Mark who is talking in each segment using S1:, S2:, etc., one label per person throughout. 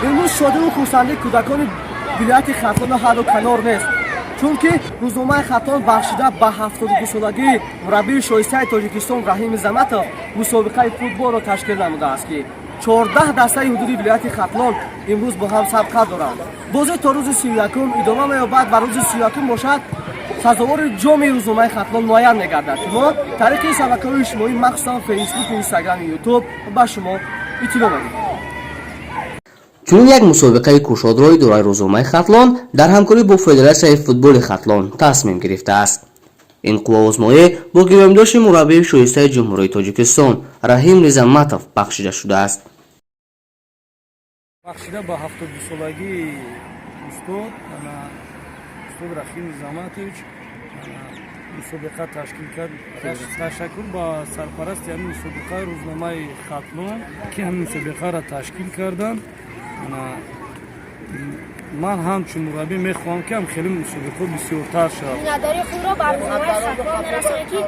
S1: Имрӯз шодиву хурсандии кӯдакони вилояти Хатлону ҳадду канор нест, чунки рӯзномаи Хатлон бахшида ба 72-солагии мураббии шоистаи Тоҷикистон Раҳим Низаматов мусобиқаи футболро ташкил намудааст, ки 14 дастаи ҳудуди вилояти Хатлон имрӯз бо ҳам сабқат доранд. Бозӣ то рӯзи 31-ум идома меёбад ва рӯзи 31-ум бошад, сазовори ҷоми рӯзномаи Хатлон муайян мегардад, ки мо тариқи шабакаҳои иҷтимоӣ, махсусан Фейсбуку, Инстаграми, Ютуб ба шумо иттилоъ медиҳем.
S2: Чунин як мусобиқаи кушодро идораи рӯзномаи Хатлон дар ҳамкорӣ бо Федератсияи футболи Хатлон тасмим гирифтааст. Ин қувваозмоӣ бо гиромидошти мураббии шоистаи Ҷумҳурии Тоҷикистон Раҳим Низаматов бахшида шудааст.
S3: Бахшида ба 72-солагии устод, устод Рахим Низаматович, мусобиқа ташкил кард. Ташаккур ба сарпарасти ҳамин мусобиқа, рӯзномаи Хатлон, ки ҳамин мусобиқаро ташкил карданд. Ман ҳамчун мураббӣ мехоҳам, ки ҳам хеле мусобиқаҳо бисёртар шавад.
S4: Миннатдории худро ба рӯзномаи Хатлон мерасонем, ки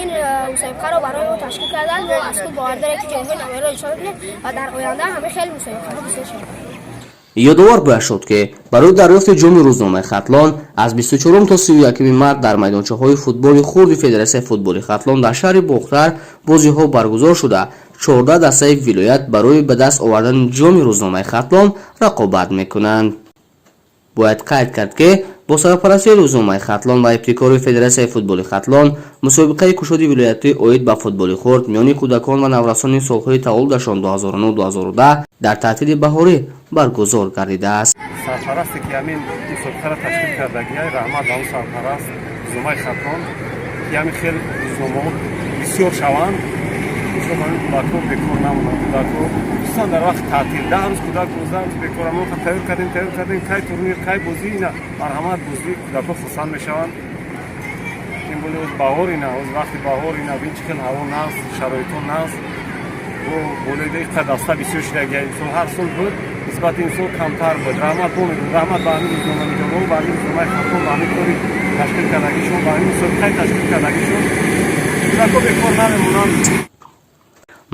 S4: ин мусобиқаро барои мо ташкил карданд. Мо аз худ бовар дорем, ки ҷойҳои намоёнро ишғол мекунем ва дар оянда ҳамин хеле мусобиқаҳо бисёр шавад.
S2: Ёдовар бояд шуд, ки барои дарёфти ҷоми рӯзномаи Хатлон аз 24 то 31 март дар майдончаҳои футболи хурди Федератсияи футболи Хатлон дар шаҳри Бохтар бозиҳо баргузор шуда, 14 дастаи вилоят барои ба даст овардани ҷоми рӯзномаи Хатлон рақобат мекунанд. Бояд қайд кард, ки бо сарпарастии рӯзномаи Хатлон ва ибтикори Федератсияи футболи Хатлон мусобиқаи кушоди вилоятӣ оид ба футболи хурд миёни кӯдакон ва наврасони солҳои таваллудашон 2009-2010 дар таътили баҳорӣ баргузор гардидааст.
S5: Сарпарасте, ки ҳамин мусобиқаро ташкил кардагиай, раҳмат ба он сарпараст, рӯзномаи Хатлон, ки ҳамин хел рӯзномаҳо бисёр шаванд. Мисол, ҳамин кӯдакҳо бекор намонанд. Кӯдакҳо, хусусан дар вақти таътил, 10 рӯз кӯдак, 12 рӯз бекора. Мо тайёр кардем, тайёр кардем, кай турнир, кай бозӣ? Ина, марҳамат, бозӣ, кӯдакҳо хурсанд мешаванд. Ин боли оз баҳор, ина оз вақти баҳор, ина бин, чӣ хел ҳаво нағз, шароитҳо нағз. Бо болои иқа даста бисёр шудагия. Имсол ҳар сол буд, нисбати имсол камтар буд. Раҳмат бо мегӯм, раҳмат ба ҳамин рӯзноманигорҳо, ба ҳамин рӯзномаи Хатлон, ба ҳамин кори ташкил кардагишон, ба ҳамин мусобиқаи ташкил кардагишон. Кӯдакҳо бекор намемонанд.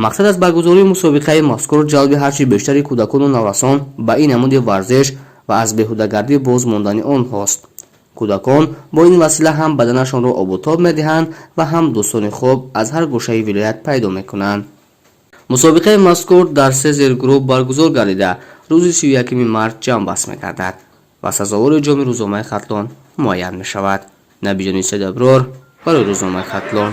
S2: Мақсад аз баргузории мусобиқаи мазкур ҷалби ҳарчи бештари кӯдакону наврасон ба ин намуди варзиш ва аз беҳудагардӣ боз мондани онҳост. Кӯдакон бо ин васила ҳам баданашонро обутоб медиҳанд ва ҳам дӯстони хуб аз ҳар гӯшаи вилоят пайдо мекунанд. Мусобиқаи мазкур дар се зергурӯҳ баргузор гардида, рӯзи 31 март ҷамъбаст мегардад ва сазовори ҷоми рӯзномаи Хатлон муайян мешавад. Набиҷони Седаброр барои рӯзномаи Хатлон.